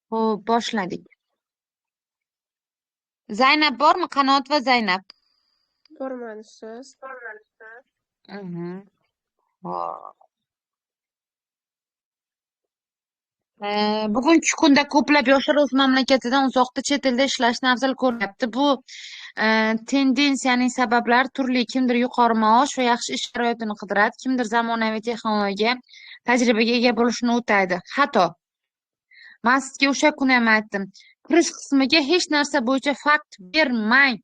Xo'p, boshladik. Zaynab bormi? Qanot va Zaynab. Borman, ustoz. Mhm. Xo'p. Bugungi kunda ko'plab yoshlar o'z mamlakatidan uzoqda chet elda ishlashni afzal ko'ryapti. Bu tendensiyaning sabablari turli. Kimdir yuqori maosh va yaxshi ish sharoitini qidiradi, kimdir zamonaviy texnologiya tajribaga ega bo'lishini o'taydi. Xato. Man sizga o'sha kuni ham aytdim. Kirish qismiga hech narsa bo'yicha fakt bermang.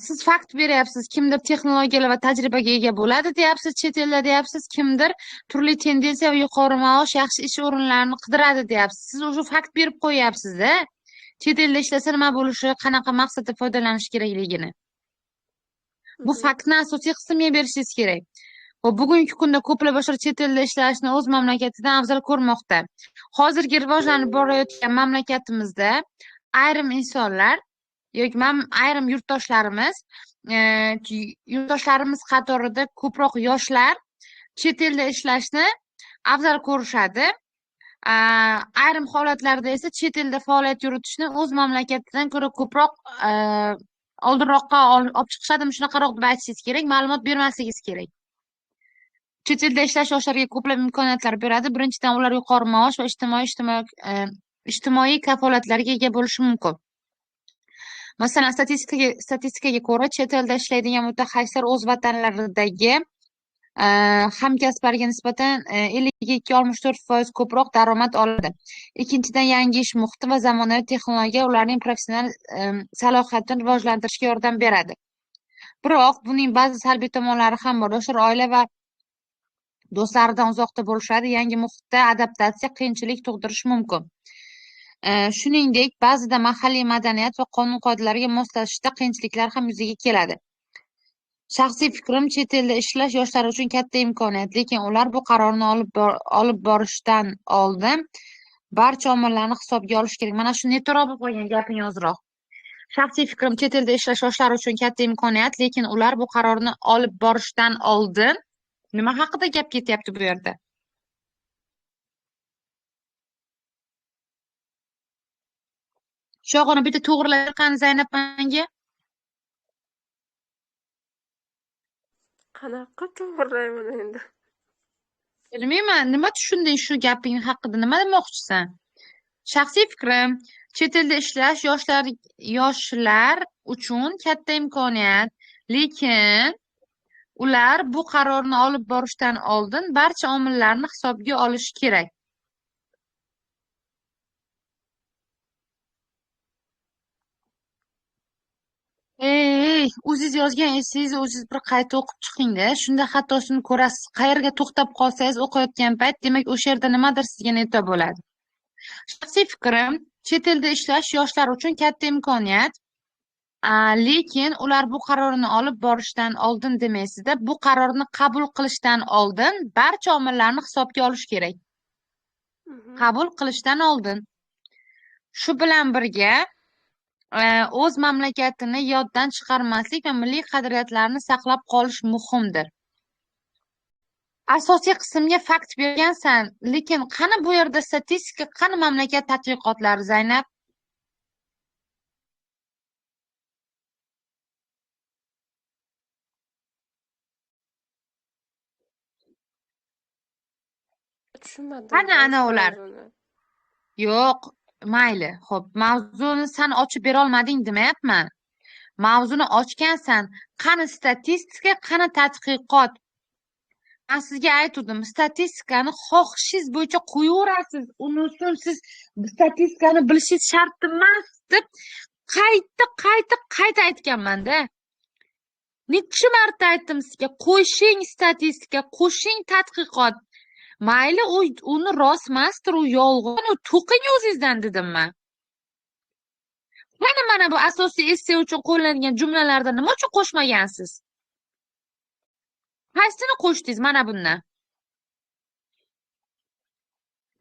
Siz fakt beryapsiz, kimdir texnologiyalar va tajribaga ega bo'ladi deyapsiz, chet elda deyapsiz, kimdir turli tendensiya va yuqori maosh, yaxshi ish o'rinlarini qidiradi deyapsiz. Siz уже fakt berib qo'yyapsiz-da. Chet elda ishlasa nima bo'lishi, qanaqa maqsadda foydalanish kerakligini. Bu faktni asosiy qismga berishingiz kerak. Va bugungi kunda ko'plab yoshlar chet elda ishlashni o'z mamlakatidan afzal ko'rmoqda. Hozirgi rivojlanib borayotgan mamlakatimizda ayrim insonlar yoki ayrim yurtdoshlarimiz, yurtdoshlarimiz qatorida ko'proq yoshlar chet elda ishlashni afzal ko'rishadi. Ayrim holatlarda esa chet elda faoliyat yuritishni o'z mamlakatidan ko'ra ko'proq oldinroqqa olib chiqishadimi, shunaqaroq deb aytishingiz kerak, ma'lumot bermasligingiz kerak. Chet elda ishlash yoshlarga ko'plab imkoniyatlar beradi. Birinchidan, ular yuqori maosh va ijtimoiy kafolatlarga ega bo'lishi mumkin. Masalan, statistikaga ko'ra, chet elda ishlaydigan mutaxassislar o'z vatanlaridagi hamkasblariga nisbatan 52-64% ko'proq daromad oladi. Ikkinchidan, yangi ish muhiti va zamonaviy texnologiya ularning professional salohiyatini rivojlantirishga yordam beradi. Biroq buning ba'zi salbiy tomonlari ham bor. Yoshlar oila va do'stlaridan uzoqda bo'lishadi, yangi muhitda adaptatsiya qiyinchilik tug'dirishi mumkin. Shuningdek, ba'zida mahalliy madaniyat va qonun-qoidalarga moslashishda qiyinchiliklar ham yuzaga keladi. Shaxsiy fikrim, chet elda ishlash yoshlar uchun katta imkoniyat, lekin ular bu qarorni olib borishdan oldin barcha omillarni hisobga olish kerak. Mana shu neto'g'ri bo'lib qolgan gaping ozroq. Shaxsiy fikrim, chet elda ishlash yoshlar uchun katta imkoniyat, lekin ular bu qarorni olib borishdan oldin nima haqida gap ketyapti bu yerda? Shog'ini bitta to'g'rilab qani Zaynab menga. Qanaqa to'g'rilayman endi? Bilmayman, nima tushunding shu gaping haqida, nima demoqchisan? Shaxsiy fikrim, chet elda ishlash yoshlar uchun katta imkoniyat, lekin ular bu qarorni olib borishdan oldin barcha omillarni hisobga olish kerak. Ey, o'zingiz yozgan essangizni o'zingiz bir qayta o'qib chiqing-da, shunda xatosini ko'rasiz. Qayerga to'xtab qolsangiz o'qiyotgan payt, demak o'sha yerda nimadir sizga neto bo'ladi. Shaxsiy fikrim, chet elda ishlash yoshlar uchun katta imkoniyat, lekin ular bu qarorni olib borishdan oldin demaysizda, bu qarorni qabul qilishdan oldin barcha omillarni hisobga olish kerak. Qabul qilishdan oldin. Shu bilan birga o'z mamlakatini yoddan chiqarmaslik va milliy qadriyatlarni saqlab qolish muhimdir. Asosiy qismga fakt bergansan, lekin qani bu yerda statistika, qani mamlakat tadqiqotlari, Zaynab? Tushunmadim. Qani ana ular? Yo'q, mayli. Xo'p, mavzuni san ochib bera olmading demayapman. Mavzuni ochgansan. Qani statistika, qani tadqiqot? Men sizga aytdim, statistikani xohishingiz bo'yicha qo'yaverasiz. Uni uchun siz statistikani bilishingiz shart emas deb qayta, qayta, qayta aytganman-da. Necha marta aytdim sizga, qo'shing statistika, qo'shing tadqiqot. Mayli, uni rost emasdir, u yolg'on, u to'qing o'zingizdan dedim men. Mana bu asosiy esse uchun qo'llangan jumlalarda nima uchun qo'shmagansiz? Qaysini qo'shdingiz mana bundan?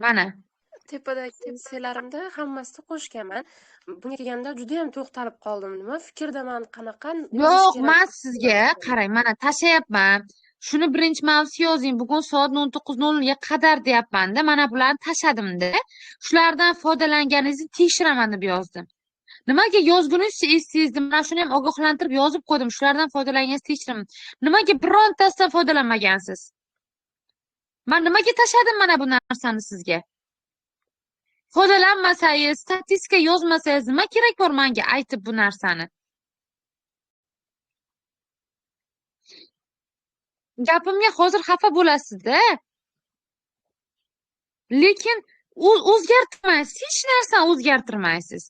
Mana. Tepadagi esselarimda hammasini qo'shganman. Bunga kelganda juda ham to'xtalib qoldim. Nima fikrdaman, qanaqa yozish Yo'q, kerak? men sizga qarang, mana tashlayapman. Shuni birinchi mavzu yozing. Bugun soat 19:00 ga qadar deyapman-da. Mana bularni tashladimda. Shulardan foydalanganingizni tekshiraman deb yozdim. Nimaga yozguningizcha esingizda mana shuni ham ogohlantirib yozib qo'ydim. Shulardan foydalanganingizni tekshiraman. Nimaga birontasidan foydalanmagansiz? Men nimaga tashladim mana bu narsani sizga? Foydalanmasangiz, statistika yozmasangiz, nima kerak bor menga aytib bu narsani? Gapimga hozir xafa bo'lasiz-da. Lekin o'zgartirmaysiz, hech narsani o'zgartirmaysiz.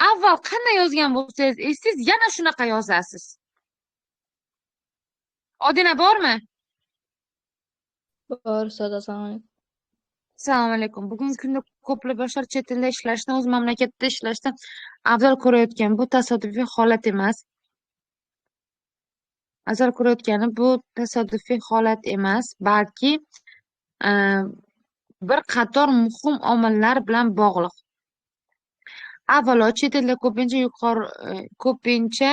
Avval qanday yozgan bo'lsangiz, esiz yana shunaqa yozasiz. Odina bormi? Bor, ustoz, assalomu alaykum. Assalomu alaykum. Bugungi kunda ko'plab yoshlar chet elda ishlashni o'z mamlakatida ishlashdan afzal ko'rayotgan. Bu tasodifiy holat emas. Afzal ko'rayotgani bu tasodifiy holat emas, balki bir qator muhim omillar bilan bog'liq. Avvalo, chet elda ko'pincha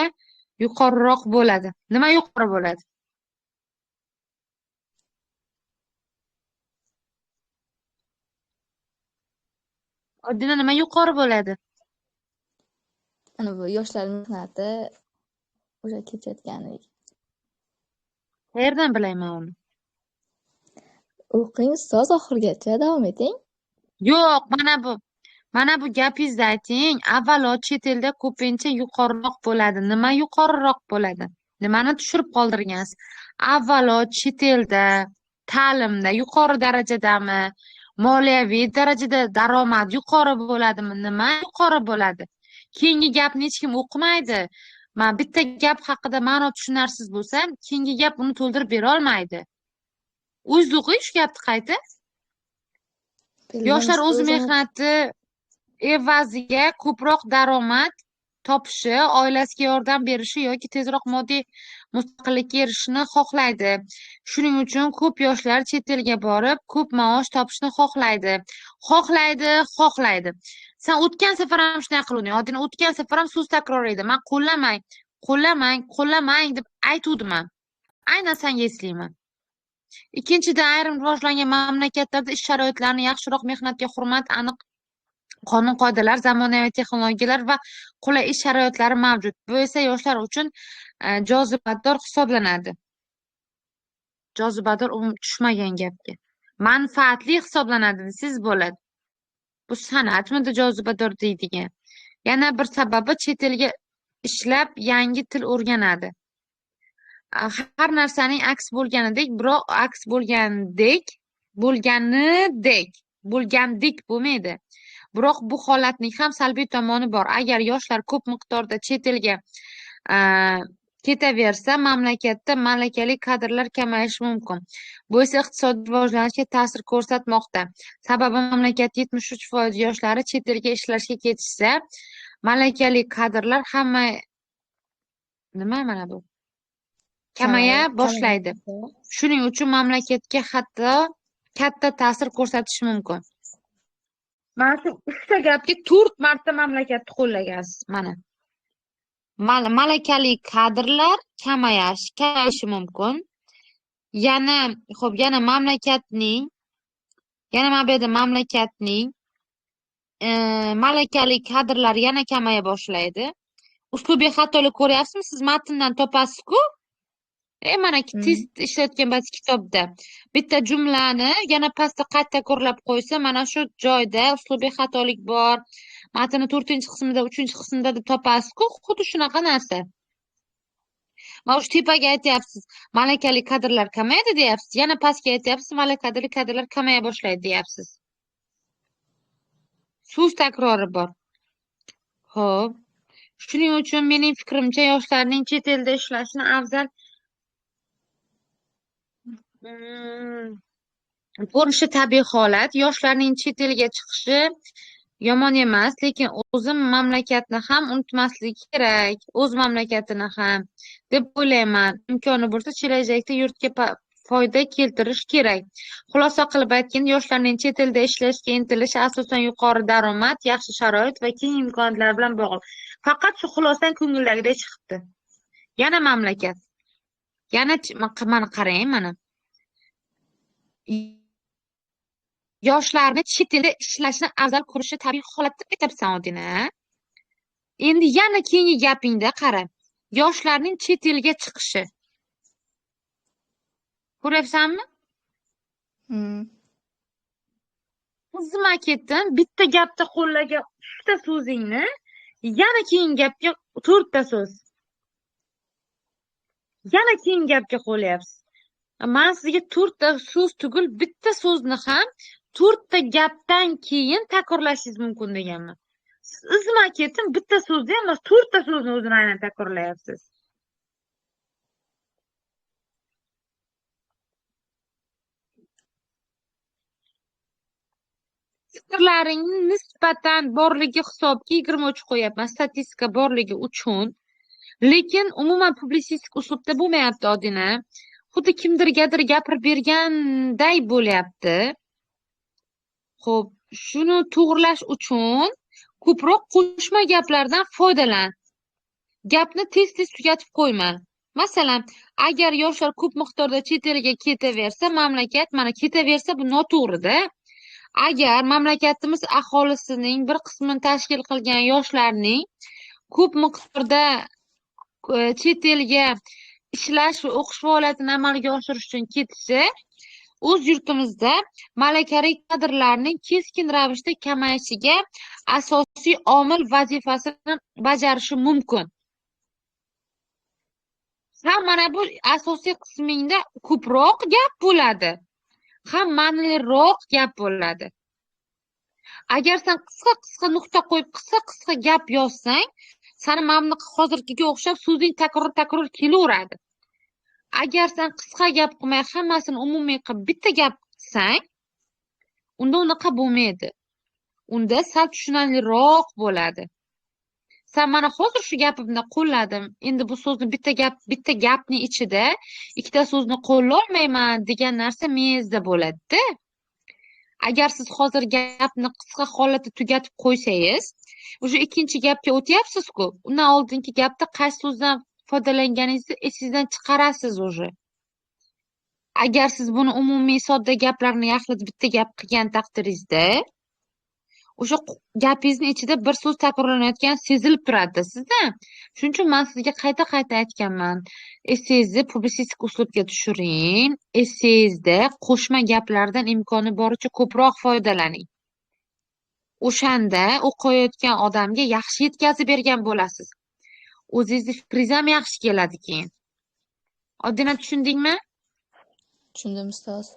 yuqoriroq bo'ladi. Nima yuqori bo'ladi? Odina, nima yuqori bo'ladi? Ana bu yoshlar mehnati o'sha ketayotganligi. Qayerdan bilayman uni? O'qing, ustoz, oxirigacha davom eting. Yo'q, mana bu gapingizni ayting. Avvalo chet elda ko'pincha yuqoriroq bo'ladi. Nima yuqoriroq bo'ladi? Nimani tushirib qoldirgansiz? Avvalo chet elda ta'limda yuqori darajadami? Moliyaviy darajada daromad yuqori bo'ladimi? Nima yuqori bo'ladi? Keyingi gapni hech kim o'qimaydi. Men bitta gap haqida ma'no tushunarsiz bo'lsa, keyingi gap uni to'ldirib bera olmaydi. O'zingiz o'qing shu gapni qayta. Yoshlar o'z mehnati evaziga ko'proq daromad topishi, oilasiga yordam berishi yoki tezroq moddiy mustaqillikka erishishni xohlaydi. Shuning uchun ko'p yoshlar chet elga borib, ko'p maosh topishni xohlaydi. Xohlaydi, xohlaydi. Sen o'tgan safar ham shunday qilding. Odina, o'tgan safar ham so'z takror edi. Men qo'llamang, qo'llamang, qo'llamang deb aytuvdim. Aynan senga eslayman. Ikkinchidan, ayrim rivojlangan mamlakatlarda ish sharoitlarini yaxshiroq, mehnatga hurmat, aniq qonun-qoidalar, zamonaviy texnologiyalar va qulay ish sharoitlari mavjud. Bu esa yoshlar uchun jozibador hisoblanadi. Jozibador tushmagan gapga. Manfaatli hisoblanadi desiz bo'ladi. Bu san'atmidi jozibador deydigan. Yana bir sababi chet elga ishlab yangi til o'rganadi. Har narsaning aks bo'lganidek, biroq aks bo'lgandek bo'lmaydi. Biroq bu holatning ham salbiy tomoni bor. Agar yoshlar ko'p miqdorda chet elga ketaversa, mamlakatda malakali kadrlar kamayishi mumkin. Bu esa iqtisodiy rivojlanishga ta'sir ko'rsatmoqda. Sababi mamlakat 73% yoshlari chet elga ishlashga ketishsa, malakali kadrlar hamma nima mana bu kamaya boshlaydi. Shuning uchun mamlakatga hatto katta ta'sir ko'rsatishi mumkin. Mana shu 3ta gapga 4 marta mamlakatni qo'llagansiz mana. Malakali kadrlar kamayishi mumkin. Yana, xo'p, yana mamlakatning, yana mana bu yerda mamlakatning malakali kadrlar yana kamaya boshlaydi. Uslubiy xatolik ko'ryapsizmi? Siz matndan topasiz-ku. Mana test ishlayotgan ba'zi kitobda bitta jumlani yana pastda qayta takrorlab qo'ysa, mana shu joyda uslubiy xatolik bor. Matnni 4-qismida, 3-qismida deb topasiz-ku, xuddi shunaqa narsa. Mana shu tepaga aytyapsiz, malakali kadrlar kamayadi deyapsiz, yana pastga aytyapsiz, malakali kadrlar kamaya boshlaydi deyapsiz. So'z takrori bor. Xo'p. Shuning uchun mening fikrimcha yoshlarning chet elda ishlashini afzal ko'rishi tabiiy holat. Yoshlarning chet elga chiqishi yomon emas, lekin o'zim mamlakatni ham unutmaslik kerak, o'z mamlakatini ham deb o'ylayman. Imkoni bo'lsa, kelajakda yurtga foyda keltirish kerak. Xulosa qilib aytganda, yoshlarning chet elda ishlashga intilishi asosan yuqori daromad, yaxshi sharoit va keng imkoniyatlar bilan bog'liq. Faqat shu xulosdan ko'ngildagidek chiqibdi. Yana mamlakat. Yana mana qarang, mana. Yoshlarni chet elda ishlashni afzal ko'rishi tabiiy holat deb aytyapsan, Odina. Endi yana keyingi gapingda qara. Yoshlarning chet elga chiqishi. Ko'ryapsanmi? Qizima ketdim, bitta gapda qo'llagan 3ta so'zingni yana keyingi gapga 4ta so'z. Yana keyingi gapga qo'llayapsiz. Men sizga 4ta so'z tugul, bitta so'zni ham 4ta gapdan keyin takrorlashingiz mumkin deganman. Siz izma ketdim, bitta so'zni emas, 4ta so'zni o'zini aynan takrorlayapsiz. Fikrlaringni nisbatan borligi hisobga 23 qo'yapman, statistika borligi uchun. Lekin umuman publitsistik uslubda bo'lmayapti, Odina. Xuddi kimdirgadir gapirib berganday bo'lyapti. Xo'p, shuni to'g'rilash uchun ko'proq qo'shma gaplardan foydalan. Gapni tez-tez tugatib qo'yma. Masalan, agar yoshlar ko'p miqdorda chet elga ketaversa, mamlakat mana ketaversa bu noto'g'ri-da. Agar mamlakatimiz aholisining bir qismini tashkil qilgan yoshlarning ko'p miqdorda chet elga ishlash va o'qish faoliyatini amalga oshirish uchun ketishi o'z yurtimizda malakali kadrlarning keskin ravishda kamayishiga asosiy omil vazifasini bajarishi mumkin. Ham mana bu asosiy qismingda ko'proq gap bo'ladi, ham ma'niliroq gap bo'ladi. Agar sen qisqa-qisqa nuqta qo'yib, qisqa-qisqa gap yozsang, sani mana bunaqa hozirgiga o'xshab so'zing takror-takror kelaveradi. Agar sen qisqa gap qilmay, hammasini umumiy qilib bitta gap qilsang, unda unaqa bo'lmaydi. Unda sal tushunarliroq bo'ladi. Sen mana hozir shu gapimni qo'lladim. Endi bu so'zni bitta gapning ichida ikkita so'zni qo'llolmayman degan narsa miyangizda bo'ladi-da. Agar siz hozir gapni qisqa holatda tugatib qo'ysangiz, o'sha ikkinchi gapga o'tyapsiz-ku. Undan oldingi gapda qaysi so'zdan foydalanganingizni esingizdan chiqarasiz уже. Agar siz buni umumiy sodda gaplarni yaxlit bitta gap qilgan taqdiringizda, o'sha gapingizni ichida bir so'z takrorlanayotgan sezilib turadi sizda. Shuning uchun men sizga qayta-qayta aytganman. Essengizni publitsistik uslubga tushiring. Essengizda qo'shma gaplardan imkoni boricha ko'proq foydalaning. O'shanda o'qiyotgan odamga yaxshi yetkazib bergan bo'lasiz. O'zingizni fikringiz ham yaxshi keladi keyin. Odina, tushundingmi? Tushundim, ustoz.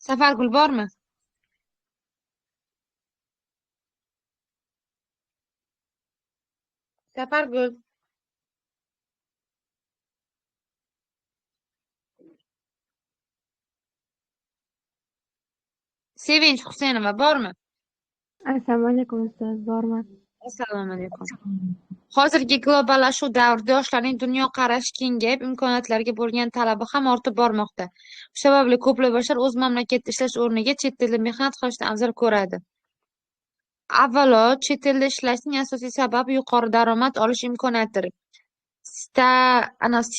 Safargul bormi? Safargul. Sevinch Husenova bormi? Assalomu alaykum ustoz, borman. Assalomu alaykum. Hozirgi globallashuv davrida yoshlarning dunyoqarashi kengayib, imkoniyatlarga bo'lgan talabi ham ortib bormoqda. Shu sababli ko'plab yoshlar o'z mamlakatida ishlash o'rniga chet elda mehnat qilishni afzal ko'radi. Avvalo, chet elda ishlashning asosiy sababi yuqori daromad olish imkoniyatidir.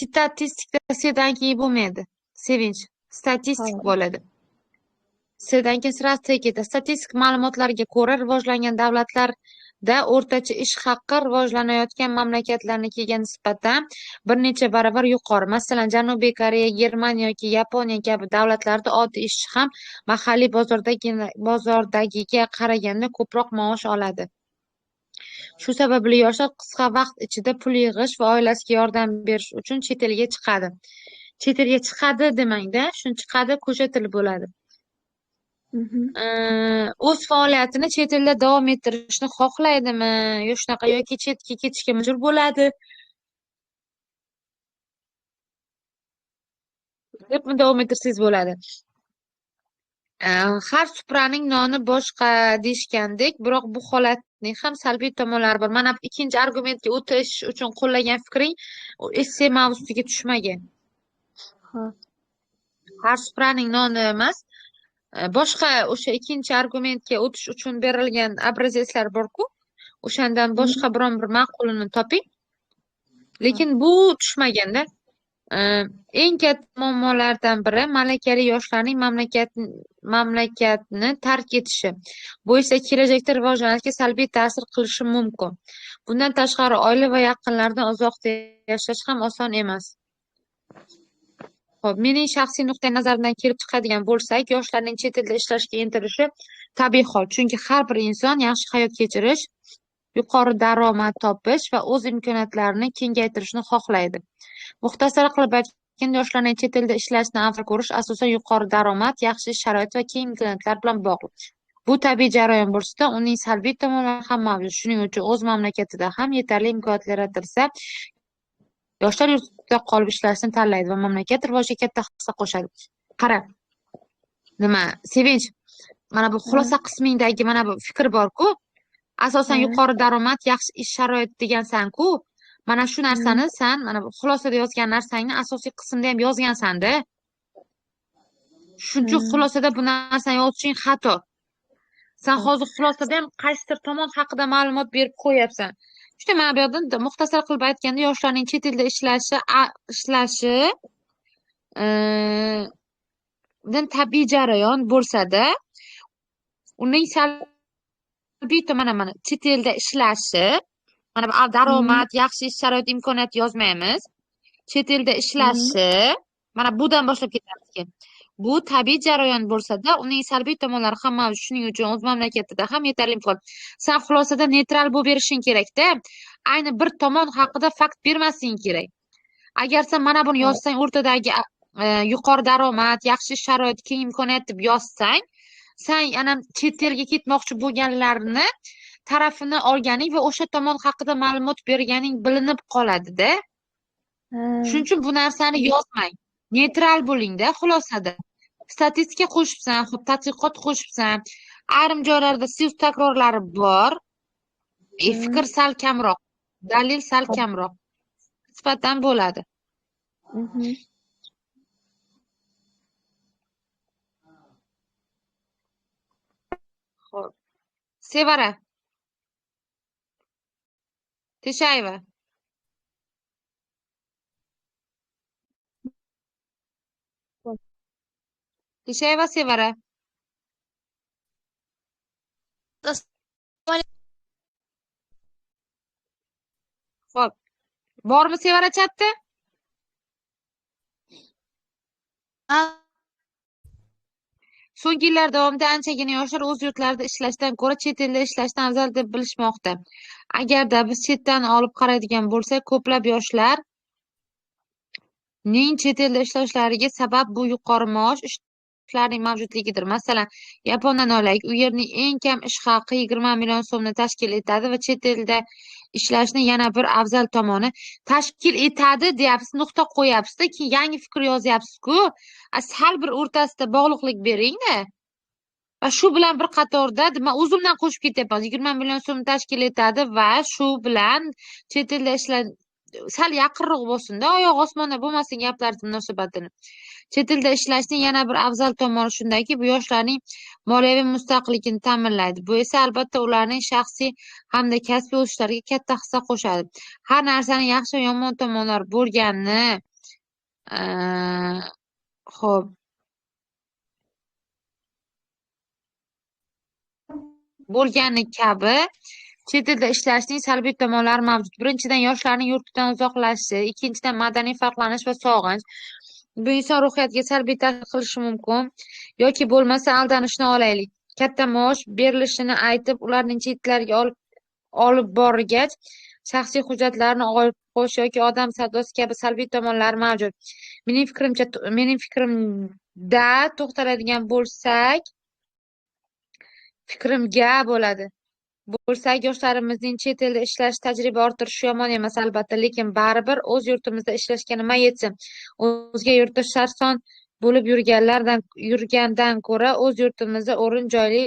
Statistikda sedan keyin bo'lmaydi. Sevinch, statistik bo'ladi. Sedan keyin sirasi ketadi. Statistik ma'lumotlarga ko'ra, rivojlangan davlatlarda o'rtacha ish haqi rivojlanayotgan mamlakatlarnikiga nisbatan bir necha barobar yuqori. Masalan, Janubiy Koreya, Germaniya yoki Yaponiya kabi davlatlarda oddiy ishchi ham mahalliy bozordagiga qaraganda ko'proq maosh oladi. Shu sababli yoshlar qisqa vaqt ichida pul yig'ish va oilasiga yordam berish uchun chet elga chiqadi. Chet elga chiqadi demangda, shuni chiqadi ko'cha tili bo'ladi. O'z faoliyatini chet elda davom ettirishni xohlaydimi, yo shunaqa yoki chetga ketishga majbur bo'ladi deb davom ettirsangiz bo'ladi. Har supraning noni boshqa deyishgandek, biroq bu holatning ham salbiy tomonlari bor. Mana ikkinchi argumentga o'tish uchun qo'llagan fikring esse mavzusiga tushmagan. Har supraning noni emas, boshqa o'sha ikkinchi argumentga o'tish uchun berilgan obrazetslar bor-ku, o'shandan boshqa biron bir ma'qulini toping. Lekin bu tushmaganda. Eng katta muammolardan biri malakali yoshlarning mamlakatni tark etishi. Bu esa kelajakda rivojlanishga salbiy ta'sir qilishi mumkin. Bundan tashqari, oila va yaqinlardan uzoqda yashash ham oson emas. Xo'p, mening shaxsiy nuqtai nazarimdan kelib chiqadigan bo'lsak, yoshlarning chet elda ishlashga intilishi tabiiy hol. Chunki har bir inson yaxshi hayot kechirish, yuqori daromad topish va o'z imkoniyatlarini kengaytirishni xohlaydi. Muxtasar qilib aytganda, yoshlarning chet elda ishlashni afzal ko'rish asosan yuqori daromad, yaxshi ish sharoiti va keng imkoniyatlar bilan bog'liq. Bu tabiiy jarayon bo'lsa-da, uning salbiy tomonlari ham mavjud. Shuning uchun o'z mamlakatida ham yetarli imkoniyatlar yaratilsa, yoshlar yurtida qolib ishlashni tanlaydi va mamlakat rivojiga katta hissa qo'shadi. Qara, nima, Sevinch, mana bu xulosa qismingdagi mana bu fikr bor-ku, asosan yuqori daromad, yaxshi ish sharoiti degansan-ku. Mana shu narsani san mana bu xulosada yozgan narsangni asosiy qismda ham yozgansan-da. Shuning uchun xulosada bu narsani yozishing xato. San hozir xulosada ham qaysidir tomon haqida ma'lumot berib qo'yapsan. Juda mana bu yerda muxtasar qilib aytganda, yoshlarning chet elda ishlashi tabiiy jarayon bo'lsa-da, uning salbiy tomoni mana chet elda ishlashi, mana bu daromad, yaxshi ish sharoit, imkoniyat yozmaymiz. Chet elda ishlashi, mana budan boshlab ketamiz keyin. Bu tabiiy jarayon bo'lsa-da, uning salbiy tomonlari ham mavjud. Shuning uchun o'z mamlakatida ham yetarli imkon. San xulosada neytral bo'lib berishing kerak-da. Ayni bir tomon haqida fakt bermasing kerak. Agar sen mana buni yozsang, o'rtadagi yuqori daromad, yaxshi sharoit, keng imkoniyat deb yozsang, sen yana chet elga ketmoqchi bo'lganlarni tarafini olganing va o'sha tomon haqida ma'lumot berganing bilinib qoladi-da. Shuning uchun bu narsani yozmang. Neytral bo'lingda xulosada. Statistika qo'shibsan, xo'p, tadqiqot qo'shibsan. Ayrim joylarda so'z takrorlari bor. Fikr sal kamroq, dalil sal kamroq. Nisbatan bo'ladi. Xo'p. Sevara Teshayeva. Teshayeva Sevara. Xo'p. Bormi Sevara chatda? So'nggi yillar davomida anchagina yoshlar o'z yurtlarida ishlashdan ko'ra chet elda ishlashni afzal deb bilishmoqda. Agarda biz chetdan olib qaraydigan bo'lsak, ko'plab yoshlarning chet elda ishlashlariga sabab bu yuqori maosh, ishlarning mavjudligidir. Masalan, Yaponiyadan olaylik, u yerning eng kam ish haqi 20 million so'mni tashkil etadi va chet elda ishlashni yana bir afzal tomoni tashkil etadi deyapsiz, nuqta qo'yapsiz-da, keyin yangi fikr yozyapsiz-ku. Sal bir o'rtasida bog'liqlik bering-da. Va shu bilan bir qatorda, men o'zimdan qo'shib ketyapman, 20 million so'm tashkil etadi va shu bilan chet elda ishlash sal yaqinroq bo'lsin-da, oyoq osmonda bo'lmasin gaplar munosabatini. Chet elda ishlashning yana bir afzal tomoni shundaki, bu yoshlarning moliyaviy mustaqilligini ta'minlaydi. Bu esa albatta ularning shaxsiy hamda kasbiy o'sishlariga katta hissa qo'shadi. Har narsaning yaxshi va yomon tomonlari bo'lgani, xo'p, bo'lgani kabi chet elda ishlashning salbiy tomonlari mavjud. Birinchidan, yoshlarning yurtidan uzoqlashishi, ikkinchidan, madaniy farqlanish va sog'inch. Bu inson ruhiyatiga salbiy ta'sir qilishi mumkin yoki bo'lmasa aldanishni olaylik. Katta maosh berilishini aytib, ularning chetlarga olib borgach, shaxsiy hujjatlarni olib qo'yish yoki odam savdosi kabi salbiy tomonlari mavjud. Mening fikrimda to'xtaladigan bo'lsak, fikrimga bo'ladi. Bo'lsak, yoshlarimizning chet elda ishlash tajriba orttirishi yomon emas albatta, lekin baribir o'z yurtimizda ishlashga nima yetsin? O'zga yurtda sarson bo'lib yurgandan ko'ra o'z yurtimizda o'rin joyli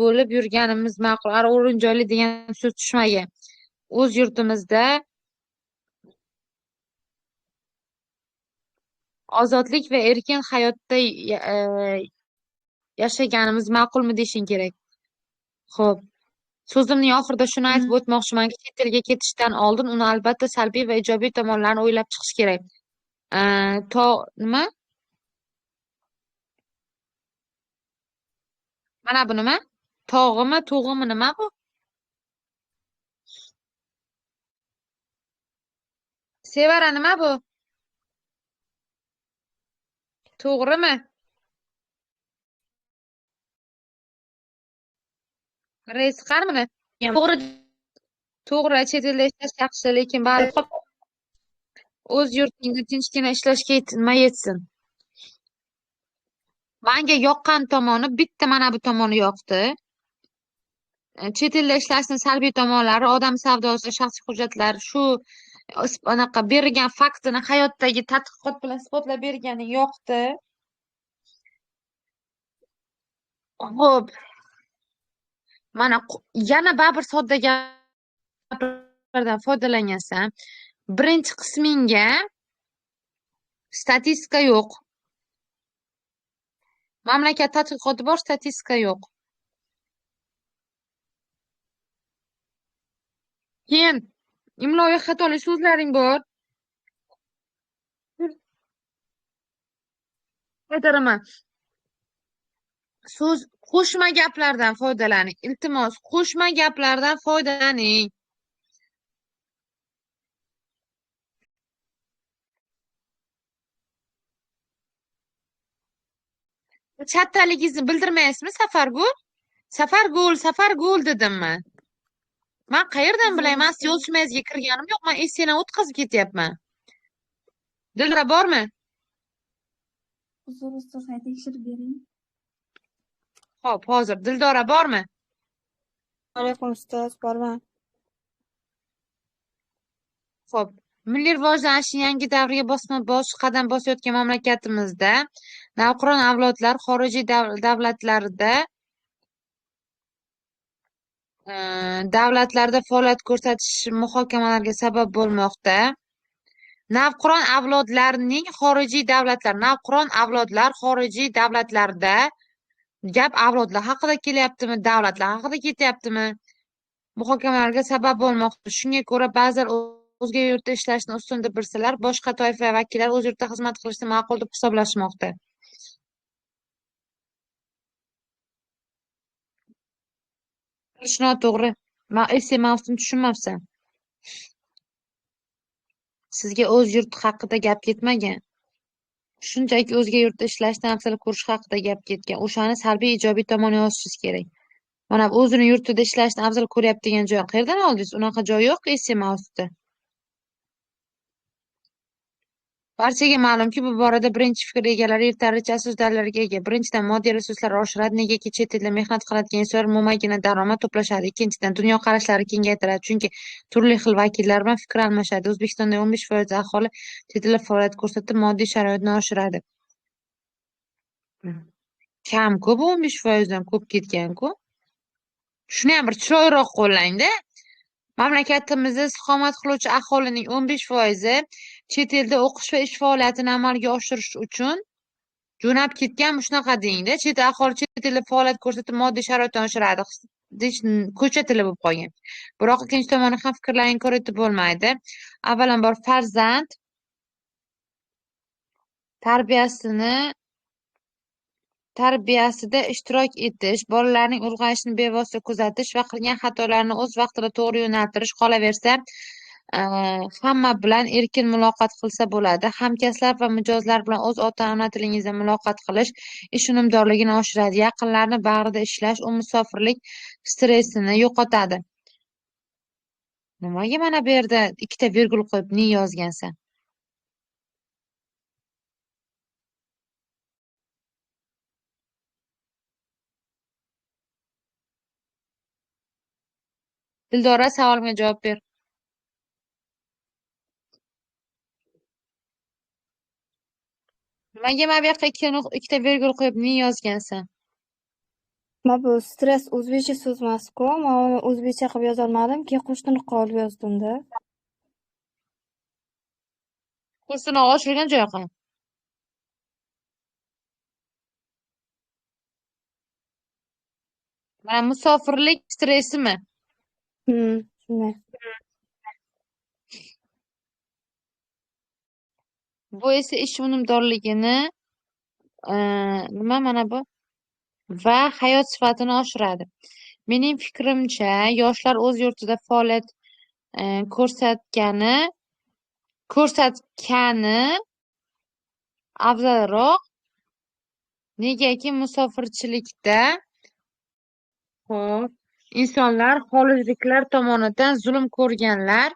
bo'lib yurganimiz ma'qul. O'rin joyli degan so'z tushmagan. O'z yurtimizda ozodlik va erkin hayotda yashaganimiz ma'qulmi deyishing kerak. Xo'p, So'zimning oxirida shuni aytib o'tmoqchimanki, chet elga ketishdan oldin uni albatta salbiy va ijobiy tomonlarini o'ylab chiqish kerak. To nima? Mana bu nima? Tog'imi, to'g'imi nima bu? Sevara nima bu? To'g'rimi? Reys qanimi? To'g'ri. To'g'ri, chet elda ishlash yaxshi, lekin baribir o'z yurtingda tinchgina ishlashga nima yetsin. Menga yoqqan tomoni bitta mana bu tomoni yoqdi. Chet elda ishlashning salbiy tomonlari odam savdosi, shaxsiy hujjatlar, shu anaqa bergan faktini hayotdagi tadqiqot bilan isbotlab bergani yoqdi. Xo'p. Mana yana baribir sodda gaplardan foydalangansan. Birinchi qismingga statistika yo'q. Mamlakat tadqiqoti bor, statistika yo'q. Keyin imloviy xatoli so'zlaring bor. Qaytaraman. So'z qo'shma gaplardan foydalaning. Iltimos, qo'shma gaplardan foydalaning. Chattaligingizni bildirmaysizmi, Safargul? Safargul, Safargul dedimmi? Men qayerdan bilay? Men siz yozishmangizga kirganim yo'q. Men esseni o'tkazib ketyapman. Dilrabo bormi? Uzr, ustoz, tekshirib bering. Xo'p, hozir Dildora bormi? Alaykum ustoz, borman. Xo'p, milliy rivojlanishning yangi davriga bosma-bos qadam bosayotgan mamlakatimizda navqiron avlodlar xorijiy davlatlarda faoliyat ko'rsatish muhokamalarga sabab bo'lmoqda. Navqiron avlodlarning xorijiy davlatlar, navqiron avlodlar xorijiy davlatlarda, gap avlodlar haqida kelyaptimi, davlatlar haqida ketyaptimi? Muhokamalarga sabab bo'lmoqda. Shunga ko'ra ba'zilar o'zga yurtda ishlashni ustun deb bilsalar, boshqa toifa vakillari o'z yurtida xizmat qilishni ma'qul deb hisoblashmoqda. Noto'g'ri. Men esse mavzusini tushunmabsan. Sizga o'z yurt haqida gap ketmagan. Shunchaki o'zga yurtda ishlashni afzal ko'rish haqida gap ketgan. O'shani salbiy, ijobiy tomoni yozishingiz kerak. Mana o'zini yurtida ishlashni afzal ko'ryapti degan joy qayerdan oldingiz? Unaqa joy yo'q esse mavzusida. Barchaga ma'lumki, bu borada birinchi fikr egalari yetarlicha asos dalillarga ega. Birinchidan, moddiy resurslar oshiradi, negaki chet elda mehnat qiladigan insonlar mo'maygina daromad to'plashadi. Ikkinchidan, dunyoqarashlari kengaytiradi, chunki turli xil vakillar bilan fikr almashadi. O'zbekistonda 15% aholi chet elda faoliyat ko'rsatib, moddiy sharoitni oshiradi. Kam-ku bu 15% dan ko'p ketgan-ku. Shuni ham bir chiroyliroq qo'llang-da. Mamlakatimizda istiqomat qiluvchi aholining 15% chet elda o'qish va ish faoliyatini amalga oshirish uchun jo'nab ketgan, shunaqa dengda. Chet aholi chet elda faoliyat ko'rsatib, moddiy sharoitni oshiradi deyish ko'cha tili bo'lib qolgan. Biroq ikkinchi tomoni ham fikrlarni inkor etib bo'lmaydi. Avvalambor, farzand tarbiyasida ishtirok etish, bolalarning ulg'ayishini bevosita kuzatish va qilgan xatolarini o'z vaqtida to'g'ri yo'naltirish, qolaversa, hamma bilan erkin muloqot qilsa bo'ladi. Hamkasblar va mijozlar bilan o'z ota-ona tilingizda muloqot qilish ish unumdorligini oshiradi. Yaqinlarni bag'rida ishlash u musofirlik stressini yo'qotadi. Nimaga mana bu yerda ikkita virgul qo'yib ni yozgansan? Dildora, savolimga javob ber. Nimaga mana bu yoqqa ikkita virgul qo'yib ni yozgansan? Ma bu stress o'zbekcha so'z emas-ku. Men uni o'zbekcha qilib yozolmadim, keyin qo'shtirnoqqa olib yozdim-da. Qo'shtirnoq ochilgan joyi qani? Mana musofirlik stressimi? Shunday. Bu esa ish unumdorligini nima mana bu va hayot sifatini oshiradi. Mening fikrimcha, yoshlar o'z yurtida faoliyat ko'rsatgani afzalroq. Negaki musofirchilikda xo'p, insonlar xorijliklar tomonidan zulm ko'rganlar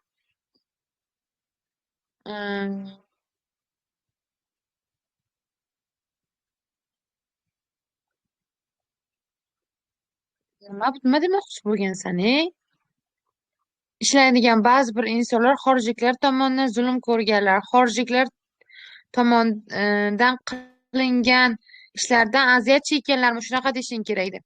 nima demoqchi bo'lgansan, ey? Ishlaydigan ba'zi bir insonlar xorijliklar tomonidan zulm ko'rganlar, xorijliklar tomonidan qilingan ishlardan aziyat chekkanlarmi, shunaqa deyishing kerak edi.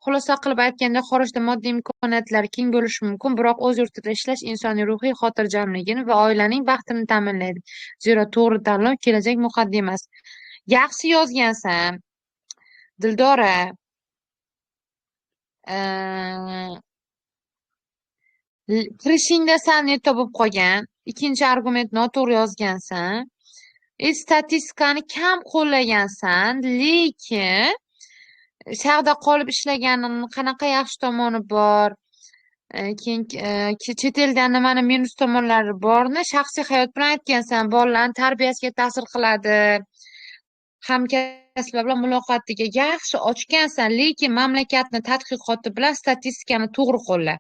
Xulosa qilib aytganda, xorijda moddiy imkoniyatlar keng bo'lishi mumkin, biroq o'z yurtida ishlash insonning ruhiy xotirjamligini va oilaning baxtini ta'minlaydi. Zero to'g'ri tanlov kelajak muqaddimasi. Yaxshi yozgansan, Dildora. Kirishingda sal neto bo'lib qolgan. Ikkinchi argument noto'g'ri yozgansan. Statistikani kam qo'llagansan, lekin shaharda qolib ishlaganini qanaqa yaxshi tomoni bor, keyin chet elda nimani minus tomonlari borni shaxsiy hayot bilan aytgansan, bolalarning tarbiyasiga ta'sir qiladi, hamkasblar bilan muloqotiga yaxshi ochgansan, lekin mamlakatni tadqiqoti bilan statistikani to'g'ri qo'lla.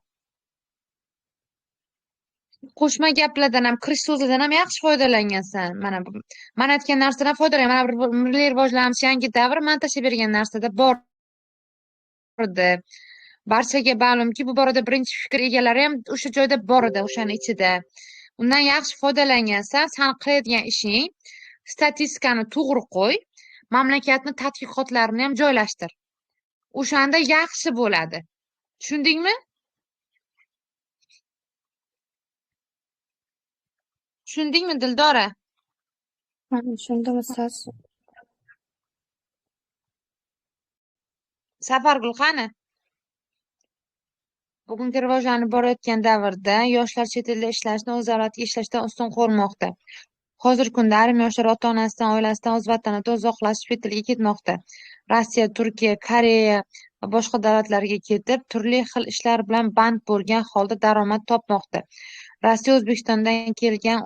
Qo'shma gaplardan ham, kirish so'zlardan ham yaxshi foydalangansan. Mana bu men aytgan narsadan foydalan. Mana bir milliy rivojlanish yangi davr men tashlab bergan narsada bor edi. Barchaga ma'lumki, bu borada birinchi fikr egalari ham o'sha joyda bor edi, o'shani ichida. Undan yaxshi foydalangansan. San qiladigan ishing statistikani to'g'ri qo'y, mamlakatni tadqiqotlarini ham joylashtir. O'shanda yaxshi bo'ladi. Tushundingmi? Tushundingmi, Dildora? Tushundim, ustoz. Safargul qani? Bugungi rivojlanib borayotgan davrda yoshlar chet elda ishlashni o'z davlatiga ishlashdan ustun ko'rmoqda. Hozirgi kunda ayrim yoshlar ota-onasidan, oilasidan, o'z vatanidan uzoqlashib chet elga ketmoqda. Rossiya, Turkiya, Koreya va boshqa davlatlarga ketib, turli xil ishlar bilan band bo'lgan holda daromad topmoqda. Rossiya O'zbekistondan kelgan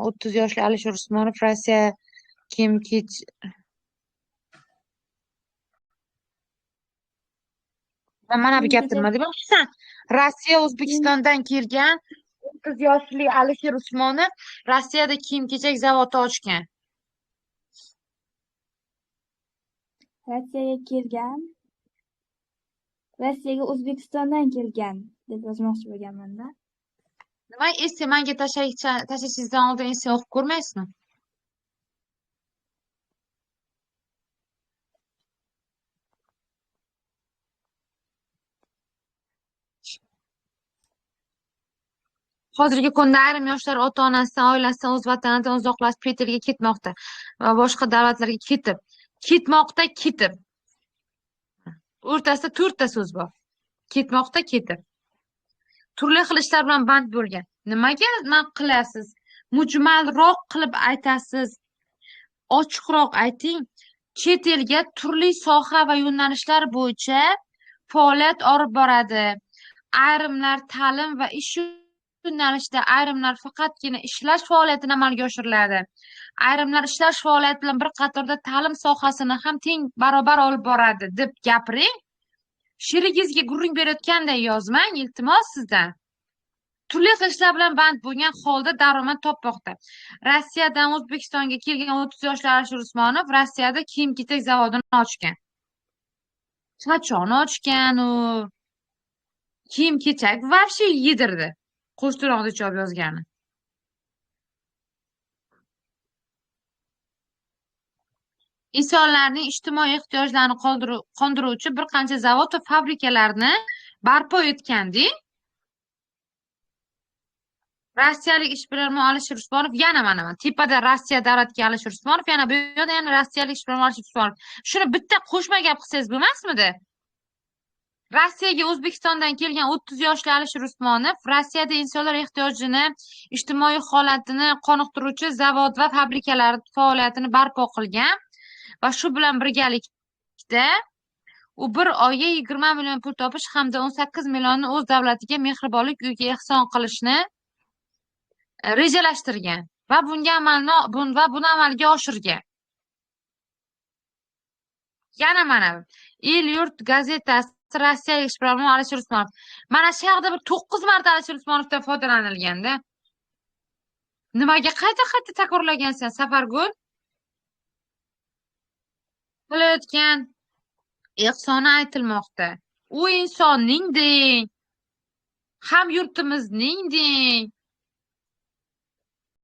30 yoshli Alisher Usmonov Rossiya kiyim-kech mana bu gapni nima demoqchisan? Rossiya O'zbekistondan kelgan 30 yoshli Alisher Usmonov Rossiyada kiyim-kechak zavodi ochgan. Rossiyaga kelgan, Rossiyaga O'zbekistondan kelgan deb yozmoqchi bo'lganman-da. Nima esse menga tashlashingizdan oldin esse o'qib ko'rmaysizmi? Hozirgi kunda ayrim yoshlar ota-onasidan, oilasidan, o'z vatanidan uzoqlashib chet elga ketmoqda va boshqa davlatlarga ketib, ketmoqda, ketib. O'rtasida 4 ta so'z bor. Ketmoqda, ketib. Turli xil ishlar bilan band bo'lgan. Nimaga nima qilasiz? Mujmalroq qilib aytasiz. Ochiqroq ayting. Chet elga turli soha va yo'nalishlar bo'yicha faoliyat olib boradi. Ayrimlar ta'lim va ish yo'nalishida, ayrimlar faqatgina ishlash faoliyatini amalga oshiriladi. Ayrimlar ishlash faoliyati bilan bir qatorda ta'lim sohasini ham teng barobar olib boradi deb gapiring. Sherigingizga gurung berayotganday yozmang, iltimos sizdan. Turli xil ishlar bilan band bo'lgan holda daromad topmoqda. Rossiyadan O'zbekistonga kelgan 30 yoshli Alisher Usmonov Rossiyada kiyim-kechak zavodini ochgan. Qachon ochgan u? Kiyim-kechak вообще yedirdi. Qo'shtirnoqda chop yozgani. Insonlarning ijtimoiy ehtiyojlarini qondiruvchi bir qancha zavod va fabrikalarni barpo etgandi. Rossiyalik ishbilarmon Alisher Usmonov yana mana tepada Rossiya davlatiga Alisher Usmonov, yana bu yerda yana rossiyalik ishbilarmon Alisher Usmonov. Shuni bitta qo'shma gap qilsangiz bo'lmasmidi? Rossiyaga O'zbekistondan kelgan 30 yoshli Alisher Usmonov Rossiyada insonlar ehtiyojini, ijtimoiy holatini qoniqtiruvchi zavod va fabrikalar faoliyatini barpo qilgan va shu bilan birgalikda u bir oyga 20 million pul topish hamda 18 millionni o'z davlatiga mehribonlik uyiga ehson qilishni rejalashtirgan va bunga amalni va buni amalga oshirgan. Yana mana El Yurt gazetasi rossiyalik ishbilarmon Alisher Usmonov. Mana shu yoqda bir 9 marta Alisher Usmonovdan foydalanilganda. Nimaga qayta-qayta takrorlagansan, Safargul? Qilayotgan ehsoni aytilmoqda. U insonning deng, ham yurtimizning deng.